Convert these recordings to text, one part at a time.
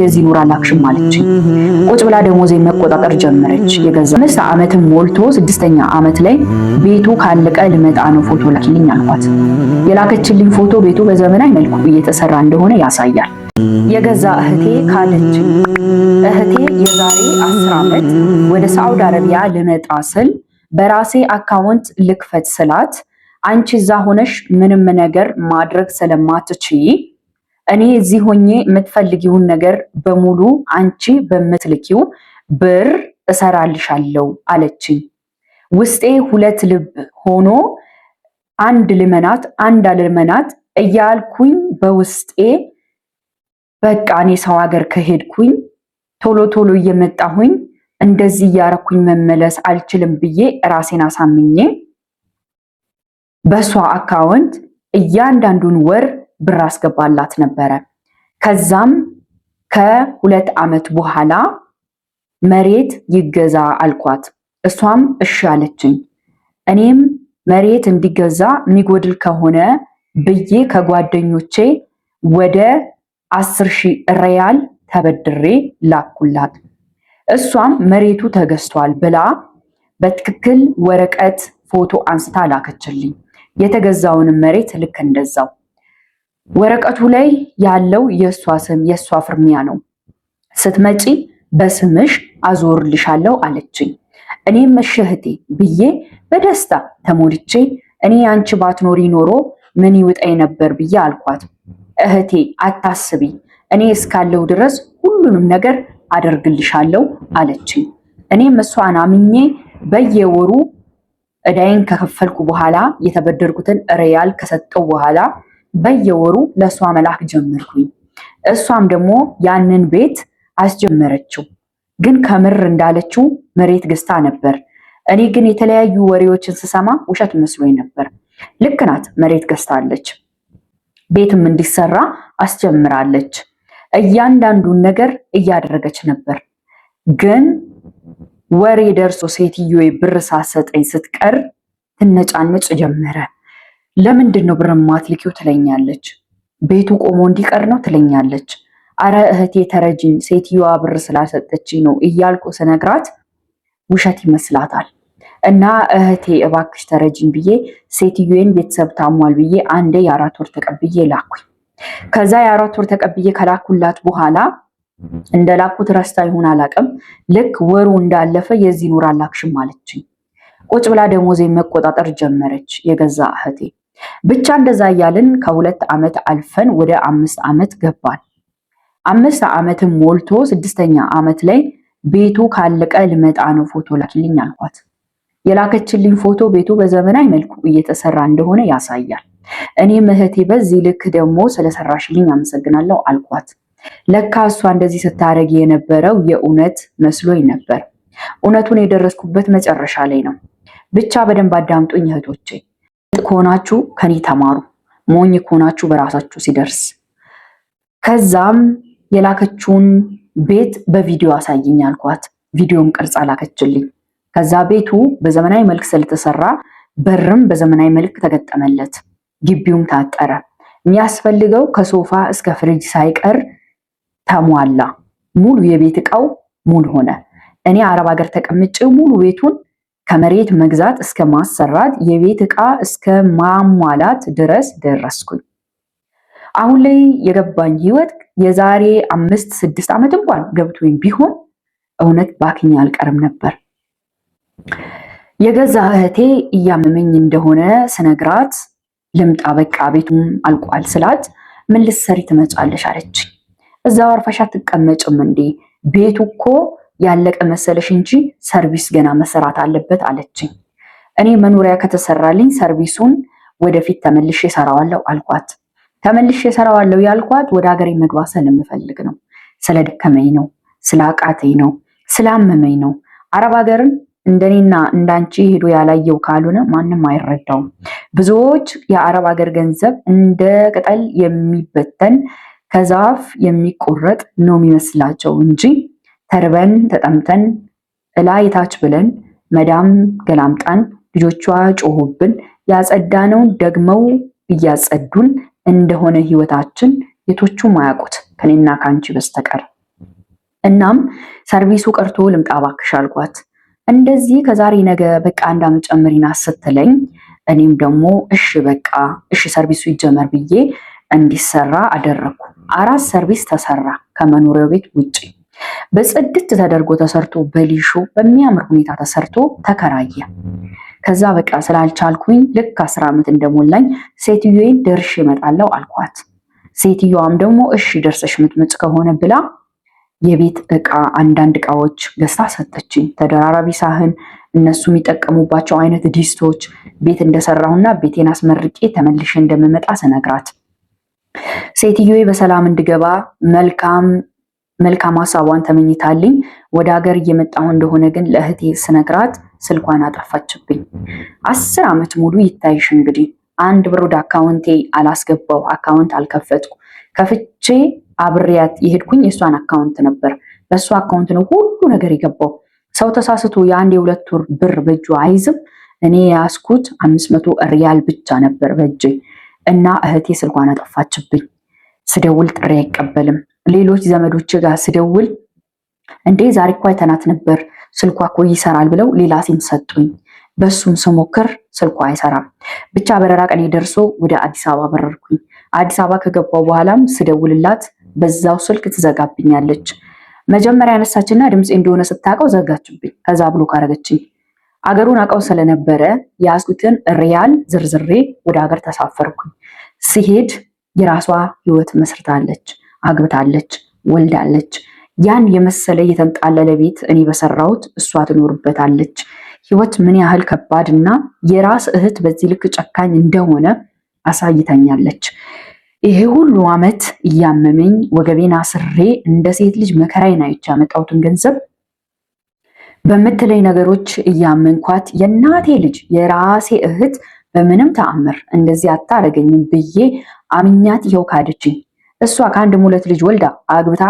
የዚህ ኑር አላክሽም አለችኝ። ቁጭ ብላ ደሞዜን መቆጣጠር ጀመረች። የገዛ 5 ዓመትም ሞልቶ ስድስተኛ ዓመት ላይ ቤቱ ካለቀ ልመጣ ነው፣ ፎቶ ላኪልኝ አልኳት። የላከችልኝ ፎቶ ቤቱ በዘመናዊ መልኩ እየተሰራ እንደሆነ ያሳያል። የገዛ እህቴ ካደችኝ። እህቴ የዛሬ 10 ዓመት ወደ ሳዑዲ አረቢያ ልመጣ ስል በራሴ account ልክፈት ስላት፣ አንቺ እዛ ሆነሽ ምንም ነገር ማድረግ ስለማትችይ እኔ እዚህ ሆኜ የምትፈልጊውን ነገር በሙሉ አንቺ በምትልኪው ብር እሰራልሻለሁ አለችኝ። ውስጤ ሁለት ልብ ሆኖ አንድ ልመናት አንድ አልመናት እያልኩኝ በውስጤ በቃ እኔ ሰው ሀገር ከሄድኩኝ ቶሎ ቶሎ እየመጣሁኝ እንደዚህ እያረኩኝ መመለስ አልችልም ብዬ ራሴን አሳምኜ በእሷ account እያንዳንዱን ወር ብር አስገባላት ነበረ። ከዛም ከ2 ዓመት በኋላ መሬት ይገዛ አልኳት። እሷም እሺ አለችኝ። እኔም መሬት እንዲገዛ የሚጎድል ከሆነ ብዬ ከጓደኞቼ ወደ 10,000 ሪያል ተበድሬ ላኩላት። እሷም መሬቱ ተገዝቷል ብላ በትክክል ወረቀት ፎቶ አንስታ ላከችልኝ። የተገዛውንም መሬት ልክ እንደዛው ወረቀቱ ላይ ያለው የእሷ ስም፣ የእሷ ፊርማ ነው። ስትመጪ በስምሽ አዞርልሻለሁ አለችኝ። እኔም እሺ እህቴ ብዬ በደስታ ተሞልቼ እኔ አንቺ ባትኖሪ ኖሮ ምን ይውጠኝ ነበር ብዬ አልኳት። እህቴ አታስቢ፣ እኔ እስካለሁ ድረስ ሁሉንም ነገር አደርግልሻለሁ አለችኝ። እኔም እሷን አምኜ በየወሩ እዳይን ከከፈልኩ በኋላ፣ የተበደርኩትን ሪያል ከሰጠው በኋላ በየወሩ ለእሷ መላክ ጀመርኩኝ። እሷም ደግሞ ያንን ቤት አስጀመረችው። ግን ከምር እንዳለችው መሬት ገዝታ ነበር። እኔ ግን የተለያዩ ወሬዎችን ስሰማ ውሸት መስሎኝ ነበር። ልክ ናት፣ መሬት ገዝታለች፣ ቤትም እንዲሰራ አስጀምራለች። እያንዳንዱን ነገር እያደረገች ነበር። ግን ወሬ ደርሶ ሴትዮ ብር ሳሰጠኝ ስትቀር ትነጫነጭ ጀመረ። ለምንድን ነው ብር የማትልኪው ትለኛለች። ቤቱ ቆሞ እንዲቀር ነው ትለኛለች። አረ እህቴ ተረጅኝ፣ ሴትዮዋ ብር ስላልሰጠችኝ ነው እያልኩ ስነግራት ውሸት ይመስላታል። እና እህቴ እባክሽ ተረጅኝ ብዬ ሴትዮዬን ቤተሰብ ታሟል ብዬ አንዴ የ4 ወር ተቀብዬ ላኩኝ። ከዛ የ4 ወር ተቀብዬ ከላኩላት በኋላ እንደላኩት ረስታ ይሁን አላውቅም፣ ልክ ወሩ እንዳለፈ የዚህ ኑር አላክሽም አለችኝ። ቁጭ ብላ ደሞዜን መቆጣጠር ጀመረች የገዛ እህቴ። ብቻ እንደዛ እያልን ከ2 ዓመት አልፈን ወደ 5 ዓመት ገባን። 5 ዓመትም ሞልቶ ስድስተኛ ዓመት ላይ ቤቱ ካለቀ ልመጣ ነው፣ ፎቶ ላኪልኝ አልኳት። የላከችልኝ ፎቶ ቤቱ በዘመናዊ መልኩ እየተሰራ እንደሆነ ያሳያል። እኔም እህቴ በዚህ ልክ ደግሞ ስለሰራሽልኝ አመሰግናለሁ አልኳት። ለካ እሷ እንደዚህ ስታደርግ የነበረው የእውነት መስሎኝ ነበር። እውነቱን የደረስኩበት መጨረሻ ላይ ነው። ብቻ በደንብ አዳምጡኝ እህቶቼ። ከሆናችሁ ከኔ ተማሩ፣ ሞኝ ከሆናችሁ በራሳችሁ ሲደርስ። ከዛም የላከችውን ቤት በቪዲዮ አሳይኝ አልኳት። ቪዲዮም ቀርጻ ላከችልኝ። ከዛ ቤቱ በዘመናዊ መልክ ስለተሰራ በርም በዘመናዊ መልክ ተገጠመለት፣ ግቢውም ታጠረ። የሚያስፈልገው ከሶፋ እስከ ፍሪጅ ሳይቀር ተሟላ። ሙሉ የቤት እቃው ሙሉ ሆነ። እኔ አረብ ሀገር ተቀምጬ ሙሉ ቤቱን ከመሬት መግዛት እስከ ማሰራት፣ የቤት ዕቃ እስከ ማሟላት ድረስ ደረስኩኝ። አሁን ላይ የገባኝ ህይወት የዛሬ 5-6 ዓመት እንኳን ገብቶኝ ቢሆን እውነት ባክኛ አልቀርም ነበር። የገዛ እህቴ እያመመኝ እንደሆነ ስነግራት ልምጣ በቃ ቤቱም አልቋል ስላት፣ ምን ልትሰሪ ትመጫለሽ አለች። እዛው አርፈሽ አትቀመጭም እንዴ? ቤቱ እኮ ያለቀ መሰለሽ እንጂ ሰርቪስ ገና መሰራት አለበት አለችኝ። እኔ መኖሪያ ከተሰራልኝ ሰርቪሱን ወደፊት ተመልሼ እሰራዋለሁ አልኳት። ተመልሼ እሰራዋለሁ ያልኳት ወደ ሀገሬ መግባት ስለምፈልግ ነው። ስለደከመኝ ነው፣ ስላቃተኝ ነው፣ ስላመመኝ ነው። አረብ ሀገርን እንደኔና እንዳንቺ ሄዶ ያላየው ካልሆነ ማንም አይረዳውም። ብዙዎች የአረብ ሀገር ገንዘብ እንደ ቅጠል የሚበተን፣ ከዛፍ የሚቆረጥ ነው የሚመስላቸው እንጂ ተርበን ተጠምተን እላይ ታች ብለን፣ መዳም ገላምጣን፣ ልጆቿ ጮሆብን፣ ያጸዳነውን ደግመው እያጸዱን እንደሆነ ህይወታችን የቶቹም አያውቁት ከኔና ከአንቺ በስተቀር። እናም ሰርቪሱ ቀርቶ ልምጣ እባክሽ አልኳት። እንደዚህ ከዛሬ ነገ በቃ አንድ ዓመት ጨምሪና ስትለኝ እኔም ደግሞ እሺ በቃ እሺ ሰርቪሱ ይጀመር ብዬ እንዲሰራ አደረግኩ። 4 ሰርቪስ ተሰራ ከመኖሪያው ቤት ውጭ በጽድት ተደርጎ ተሰርቶ በሊሾ በሚያምር ሁኔታ ተሰርቶ ተከራየ። ከዛ በቃ ስላልቻልኩኝ ልክ 10 ዓመት እንደሞላኝ ሴትዮዬን ደርሼ እመጣለሁ አልኳት። ሴትዮዋም ደግሞ እሺ ደርሰሽ ምትመጭ ከሆነ ብላ የቤት እቃ አንዳንድ እቃዎች ገዝታ ሰጠችኝ። ተደራራቢ ሳህን፣ እነሱ የሚጠቀሙባቸው አይነት ዲስቶች፣ ቤት እንደሰራሁና ቤቴን አስመርቄ ተመልሼ እንደምመጣ ስነግራት ሴትዮዬ በሰላም እንድገባ መልካም መልካም ሀሳቧን ተመኝታልኝ ወደ ሀገር እየመጣሁ እንደሆነ ግን ለእህቴ ስነግራት ስልኳን አጠፋችብኝ። 10 ዓመት ሙሉ ይታይሽ እንግዲህ አንድ ብር ወደ አካውንቴ አላስገባው፣ አካውንት አልከፈትኩ። ከፍቼ አብሬያት የሄድኩኝ የእሷን አካውንት ነበር። በእሷ አካውንት ነው ሁሉ ነገር የገባው። ሰው ተሳስቶ የአንድ የሁለት ወር ብር በእጁ አይዝም። እኔ የያዝኩት 500 ሪያል ብቻ ነበር በእጄ እና እህቴ ስልኳን አጠፋችብኝ። ስደውል ጥሪ አይቀበልም። ሌሎች ዘመዶች ጋር ስደውል እንዴ ዛሬ እኮ አይተናት ነበር ስልኳ እኮ ይሰራል ብለው ሌላ ሲም ሰጡኝ። በሱም ስሞክር ስልኳ አይሰራም። ብቻ በረራ ቀኔ ደርሶ ወደ አዲስ አበባ በረርኩኝ። አዲስ አበባ ከገባው በኋላም ስደውልላት በዛው ስልክ ትዘጋብኛለች። መጀመሪያ ያነሳችና ድምፄ እንደሆነ ስታውቀው ዘጋችብኝ። ከዛ block አረገችኝ። አገሩን አውቀው ስለነበረ የያዝኩትን ሪያል ዝርዝሬ ወደ ሀገር ተሳፈርኩኝ። ስሄድ የራሷ ህይወት መስርታለች፣ አግብታለች፣ ወልዳለች። ያን የመሰለ የተንጣለለ ቤት እኔ በሰራሁት እሷ ትኖርበታለች። ህይወት ምን ያህል ከባድ እና የራስ እህት በዚህ ልክ ጨካኝ እንደሆነ አሳይታኛለች። ይሄ ሁሉ ዓመት እያመመኝ ወገቤን አስሬ እንደ ሴት ልጅ መከራዬን አይቼ ያመጣሁትን ገንዘብ በምትለኝ ነገሮች እያመንኳት የእናቴ ልጅ የራሴ እህት በምንም ተአምር እንደዚህ አታረገኝም ብዬ አምኛት ይኸው ካደችኝ። እሷ ከአንድም ሁለት ልጅ ወልዳ አግብታ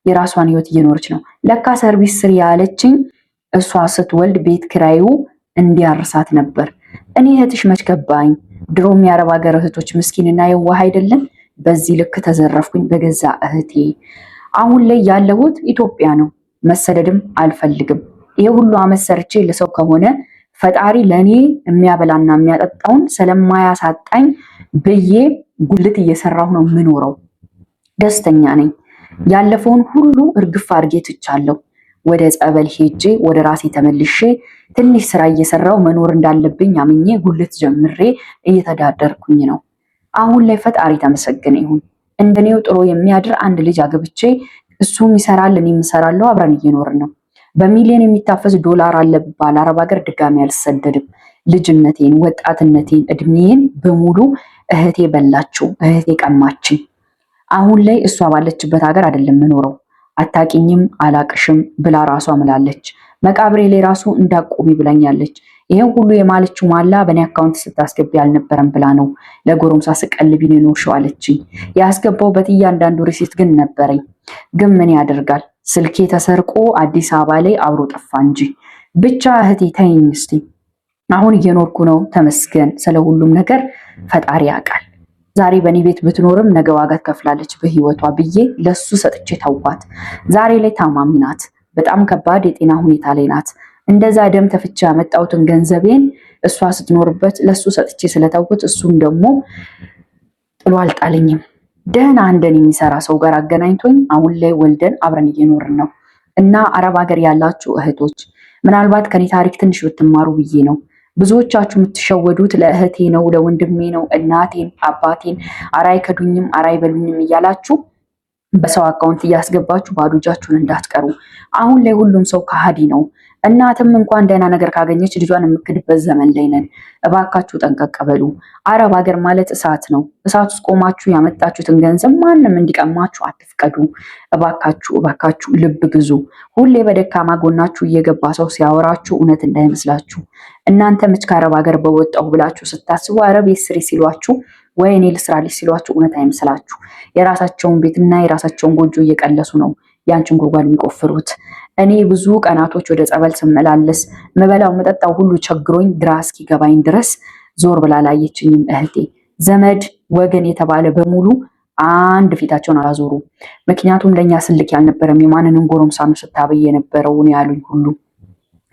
የራሷን ህይወት እየኖረች ነው። ለካ ሰርቪስ ስር ያለችኝ እሷ ስትወልድ ቤት ክራዩ እንዲያርሳት ነበር። እኔ እህትሽ መች ገባኝ? ድሮም የአረብ ሀገር እህቶች ምስኪንና የዋህ አይደለም። በዚህ ልክ ተዘረፍኩኝ በገዛ እህቴ። አሁን ላይ ያለሁት ኢትዮጵያ ነው። መሰደድም አልፈልግም። ይሄ ሁሉ አመት ሰርቼ ለሰው ከሆነ ፈጣሪ ለእኔ የሚያበላና የሚያጠጣውን ስለማያሳጣኝ ብዬ ጉልት እየሰራሁ ነው የምኖረው። ደስተኛ ነኝ። ያለፈውን ሁሉ እርግፍ አድርጌ ትቻለሁ። ወደ ጸበል ሄጄ ወደ ራሴ ተመልሼ ትንሽ ስራ እየሰራው መኖር እንዳለብኝ አምኜ ጉልት ጀምሬ እየተዳደርኩኝ ነው። አሁን ላይ ፈጣሪ ተመሰገነ ይሁን። እንደኔው ጥሮ የሚያድር አንድ ልጅ አግብቼ እሱም ይሰራል እኔም እሰራለሁ፣ አብረን እየኖርን ነው። በሚሊዮን የሚታፈስ ዶላር አለ ብባል አረብ ሀገር ድጋሚ አልሰደድም። ልጅነቴን፣ ወጣትነቴን፣ እድሜን በሙሉ እህቴ በላችው፣ እህቴ ቀማችኝ። አሁን ላይ እሷ ባለችበት ሀገር አይደለም የምኖረው። አታቂኝም አላቅሽም ብላ ራሷ ምላለች። መቃብሬ ላይ ራሱ እንዳቆሚ ብላኛለች። ይሄን ሁሉ የማለችው ማላ በእኔ አካውንት ስታስገቢ አልነበረም ብላ ነው። ለጎረምሳ ስቀልቢ ነው የኖርሽው አለችኝ። ያስገባውበት እያንዳንዱ receipt ግን ነበረኝ። ግን ምን ያደርጋል ስልኬ ተሰርቆ አዲስ አበባ ላይ አብሮ ጠፋ እንጂ። ብቻ እህቴ ተይኝ እስቲ። አሁን እየኖርኩ ነው፣ ተመስገን። ስለ ሁሉም ነገር ፈጣሪ ያውቃል። ዛሬ በእኔ ቤት ብትኖርም ነገ ዋጋ ትከፍላለች በህይወቷ ብዬ ለሱ ሰጥቼ ተውኳት። ዛሬ ላይ ታማሚ ናት። በጣም ከባድ የጤና ሁኔታ ላይ ናት። እንደዛ ደም ተፍቼ ያመጣሁትን ገንዘቤን እሷ ስትኖርበት ለሱ ሰጥቼ ስለተውኩት እሱም ደግሞ ጥሎ አልጣለኝም። ደህና እንደኔ የሚሰራ ሰው ጋር አገናኝቶኝ አሁን ላይ ወልደን አብረን እየኖርን ነው። እና አረብ ሀገር ያላችሁ እህቶች ምናልባት ከኔ ታሪክ ትንሽ ብትማሩ ብዬ ነው። ብዙዎቻችሁ የምትሸወዱት ለእህቴ ነው፣ ለወንድሜ ነው፣ እናቴን አባቴን አረ አይከዱኝም አረ አይበሉኝም እያላችሁ በሰው አካውንት እያስገባችሁ ባዶ እጃችሁን እንዳትቀሩ። አሁን ላይ ሁሉም ሰው ከሃዲ ነው። እናትም እንኳን ደህና ነገር ካገኘች ልጇን የምክድበት ዘመን ላይ ነን። እባካችሁ ጠንቀቅ በሉ። አረብ ሀገር ማለት እሳት ነው። እሳት ውስጥ ቆማችሁ ያመጣችሁትን ገንዘብ ማንም እንዲቀማችሁ አትፍቀዱ። እባካችሁ እባካችሁ ልብ ግዙ። ሁሌ በደካማ ጎናችሁ እየገባ ሰው ሲያወራችሁ እውነት እንዳይመስላችሁ። እናንተ መች ከአረብ ሀገር በወጣሁ ብላችሁ ስታስቡ አረብ ቤት ስሪ ሲሏችሁ ወይ እኔ ልስራልሽ ሲሏችሁ እውነት አይመስላችሁ። የራሳቸውን ቤትና የራሳቸውን ጎጆ እየቀለሱ ነው ያንቺን ጉድጓድ የሚቆፍሩት። እኔ ብዙ ቀናቶች ወደ ጸበል ስመላለስ ምበላው መጠጣው ሁሉ ቸግሮኝ ግራ እስኪገባኝ ድረስ ዞር ብላ ላየችኝም እህቴ። ዘመድ ወገን የተባለ በሙሉ አንድ ፊታቸውን አላዞሩ። ምክንያቱም ለእኛ ስልክ ያልነበረም የማንንም ጎረምሳ ነው ስታበይ የነበረውን ያሉኝ ሁሉ።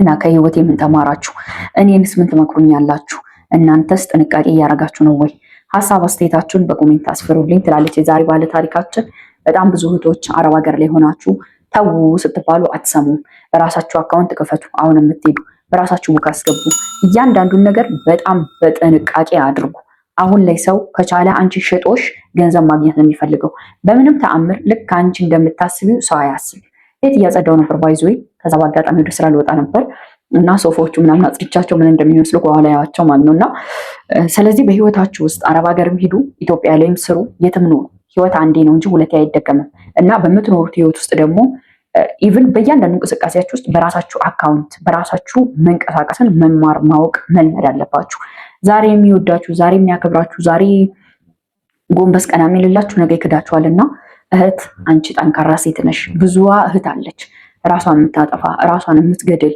እና ከህይወቴ ምን ተማራችሁ? እኔንስ ምን ትመክሩኛላችሁ? እናንተስ ጥንቃቄ እያደረጋችሁ ነው ወይ? ሀሳብ አስተያየታችሁን በ comment አስፍሩልኝ ትላለች የዛሬ ባለ ታሪካችን። በጣም ብዙ እህቶች አረብ ሀገር ላይ ሆናችሁ ተዉ ስትባሉ አትሰሙም። በራሳችሁ account ክፈቱ። አሁን የምትሄዱ በራሳችሁ book አስገቡ። እያንዳንዱን ነገር በጣም በጥንቃቄ አድርጉ። አሁን ላይ ሰው ከቻለ አንቺ ሽጦሽ ገንዘብ ማግኘት ነው የሚፈልገው። በምንም ተአምር ልክ አንቺ እንደምታስቢው ሰው አያስብ። ቤት እያጸዳው ነበር by the way። ከዛ በአጋጣሚ ወደ ስራ ልወጣ ነበር እና ሶፋዎቹ ምናምን አጽድቻቸው ምን እንደሚመስሉ ከኋላ ያዋቸው ማለት ነው። እና ስለዚህ በህይወታችሁ ውስጥ አረብ ሀገርም ሂዱ፣ ኢትዮጵያ ላይም ስሩ፣ የትም ኑሩ። ህይወት አንዴ ነው እንጂ ሁለቴ አይደገምም። እና በምትኖሩት ህይወት ውስጥ ደግሞ even በእያንዳንዱ እንቅስቃሴያችሁ ውስጥ በራሳችሁ account በራሳችሁ መንቀሳቀስን መማር ማወቅ መልመድ አለባችሁ። ዛሬ የሚወዳችሁ፣ ዛሬ የሚያከብራችሁ፣ ዛሬ ጎንበስ ቀና የሚልላችሁ ነገ ይክዳችኋልና እህት አንቺ ጠንካራ ሴት ነሽ። ብዙዋ እህት አለች ራሷን የምታጠፋ፣ ራሷን የምትገድል፣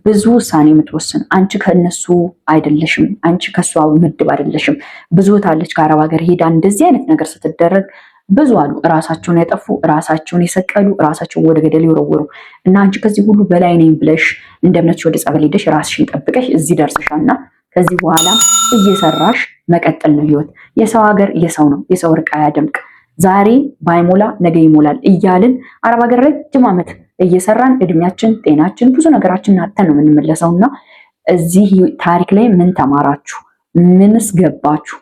ብዙ ውሳኔ የምትወስን። አንቺ ከእነሱ አይደለሽም። አንቺ ከእሷ ምድብ አይደለሽም። ብዙ እህት አለች ከአረብ ሀገር ሄዳ እንደዚህ አይነት ነገር ስትደረግ ብዙ አሉ። ራሳቸውን ያጠፉ፣ ራሳቸውን የሰቀሉ፣ ራሳቸውን ወደ ገደል የወረወሩ። እና አንቺ ከዚህ ሁሉ በላይ ነኝ ብለሽ እንደ እምነትሽ ወደ ጸበል ሄደሽ ራስሽን ጠብቀሽ እዚህ ደርሰሻልና ከዚህ በኋላ እየሰራሽ መቀጠል ነው ህይወት። የሰው ሀገር የሰው ነው። የሰው ርቃ አያደምቅ። ዛሬ ባይሞላ ነገ ይሞላል እያልን አረብ ሀገር ረጅም ዓመት እየሰራን እድሜያችን፣ ጤናችን፣ ብዙ ነገራችን አጥተን ነው የምንመለሰው። እና እዚህ ታሪክ ላይ ምን ተማራችሁ? ምንስ ገባችሁ?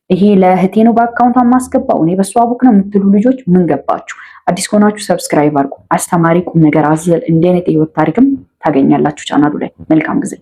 ይሄ ለእህቴ ነው በ account ቷ ማስገባው እኔ በሷ book ነው የምትሉ ልጆች ምን ገባችሁ? አዲስ ከሆናችሁ subscribe አድርጉ። አስተማሪ፣ ቁም ነገር አዘል እንዲህ አይነት የህይወት ታሪክም ታገኛላችሁ ቻናሉ ላይ። መልካም ጊዜ።